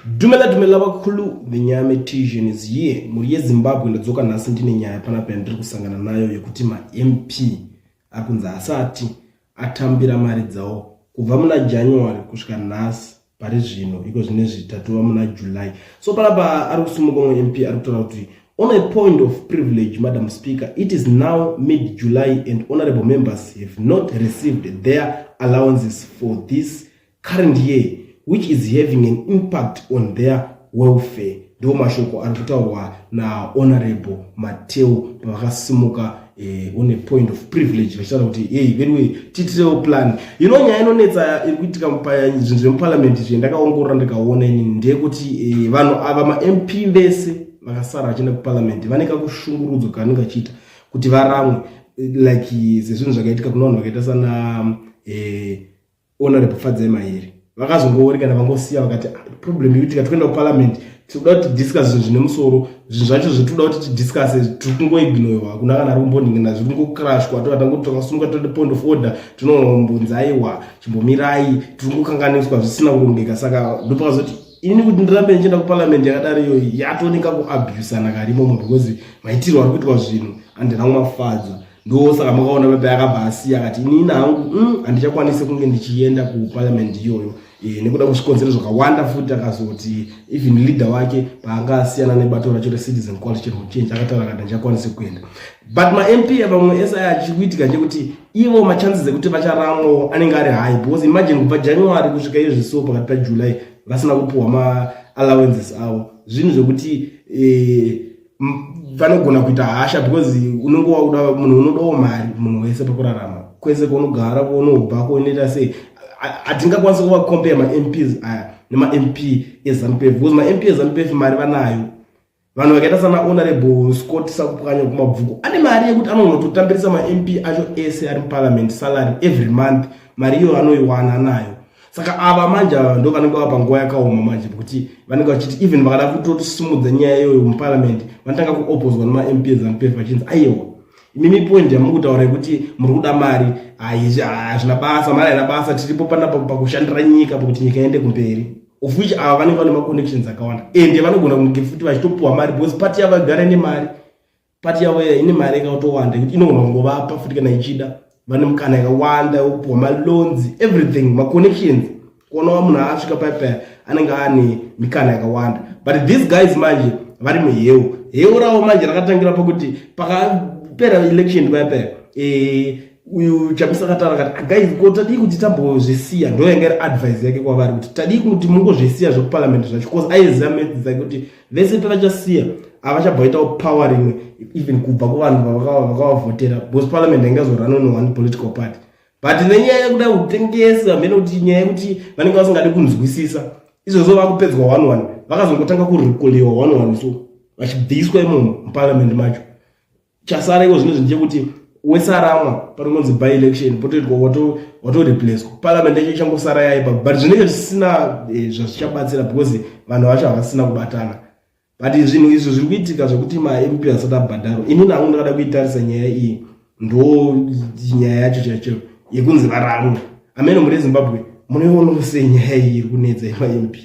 Dumela dumela vakulu, the Nyame Tision is here. Mhuri yeZimbabwe, ndadzoka nhasi ndine nyaya panapa yandiri kusangana nayo yekuti maMP ari kunzi asati atambira mari dzawo kubva muna January kusvika nhasi. Pari zvino iko zvinezvi tatova muna July. So panapa ari kusimuka umwe MP ari kutaura kuti, "On a point of privilege, Madam Speaker, it is now mid July and honorable members have not received their allowances for this current year, which is having an impact on their welfare." Ndo mashoko ari kutaurwa naHonorable Mateo pavakasimuka on a point of privilege vachitaura kuti, "Hey, anyway, tiitirewo plan." Nyaya inonetsa iri kuitika zvinhu zvemuparliament izvi, ndakaongorora ndikaona inini, ndeyekuti vanhu ava, maMP vese vakasara vachienda kuparliament, vane kakushungurudzwa kavanenge vachiita kuti varamwe, like sezvinhu zvakaitika kuna vanhu vakaita sana Honorable Fadzai Mahere. Vakazongoori kana vangosiya vakati, "Ah, problem yekuti tikuenda kuparliament, tikuda kuti tidiscuss zvinhu zvine musoro. Zvinhu zvacho zvetikuda kuti tidiscuss tiri kungoignorewa, hakuna kana ari kumboningina, zviri kungocrashwa. Tovatangoti takasunga toti point of order, tinombonzi aiwa, chimbomirai, tiri kungokanganiswa zvisina kurongeka." Saka ndopakazoti inini kuti ndirambe ndichienda kuparliament yakadaro iyoyi, yatooneka kuabusana karimomo, because maitirwo ari kuitwa zvinhu handina kumafadza. Ndo saka makaona pepa yakabva asiya akati, "Inini hangu handichakwanisi kunge ndichienda kuparliament iyoyo nekuda kwezvikonzero zvakawanda." Futi akazoti even leader wake paanga asiyana nebato racho reCitizen Coalition for Change, akataura akati handichakwanisi kuenda. But maMP vamwe ese aya, achiri ndekuti ivo machances ekuti vacharamwawo anenge ari high, because imagine kubva January kusvika izvi, so pakati paJuly, vasina kupiwa maallowances avo. Zvinhu zvekuti vanogona kuita hasha, because unenge wakuda, munhu unodawo mari, munhu wese pakurarama, kwese kwaunogara, kwaunobva, kwaunoita sei. Hatingakwanisi kuvacompare maMPs aya nemaMP eZANU PF, because maMP eZANU PF mari vanayo. Vanhu vakaita sana Honorable Scott Sakupwanya kuMabvuku ane mari yekuti anonototambirisa maMP acho ese ari muparliament salary every month. Mari iyoyo anoiwana, anayo. Saka ava manje, ava ndo vanenge vava panguva yakaoma manje, nekuti vanenge vachiti even vakada kutosimudza nyaya iyoyo muparliament, vanotanga kuopposwa nemaMP eZANU PF vachinzi, "Aiwa, imimi point yamuri kutaura yekuti muri kuda mari hazvina basa, mari haina basa. Tiripo panapa pakushandira nyika, pakuti nyika iende kumberi." Of which ava vanenge vane maconnections akawanda, ende vanogona kunge futi vachitopuwa mari, because pati yavo igara ine mari. Pati yavo ine mari yakatowanda yekuti inogona kungovapa futi kana ichida. Vane mukana yakawanda wekupuwa maloans, everything, maconnections. Kuonawa munhu asvika paipaya anenge ane mikana yakawanda. But these guys manje vari muheu. Heu ravo manje rakatangira pakuti pakapera election paipaya, uyu Chamisa akataura akati, "Ah, guys, ko tadii kuti tambozvisiya?" Ndo yanga iri advice yake kwavari kuti tadii kuti mungozvisiya zvekuparliament zvacho, because aiziva maths dzake kuti vese pavachasiya havachabva vaitawo power rimwe even kubva kuvanhu vakavavhotera, because parliament haingazorun on one political party. But nenyaya yekuda kutengesa mhene, kuti nyaya yekuti vanenge vasingadi kunzwisisa izvozvo, vakupedzwa one one, vakazongotanga kurecallwa one one, so vachibviswa imomo muparliament macho. Chasara iko zvino zvinhu chekuti wesaramwa panongonzi by election potoitwa, watoreplacwa, parliament yacho ichangosara yaipa, but zvinenge zvisina zvazvichabatsira, because vanhu vacho havasina kubatana. But zvinhu izvo zviri kuitika zvekuti maMP asati abhadharwa, inini hangu ndakada kuitarisa nyaya iyi, ndo nyaya yacho chaicho yekunzi varamwe. Amene muri Zimbabwe, munoionawo sei nyaya iyi iri kunetsa yemaMP?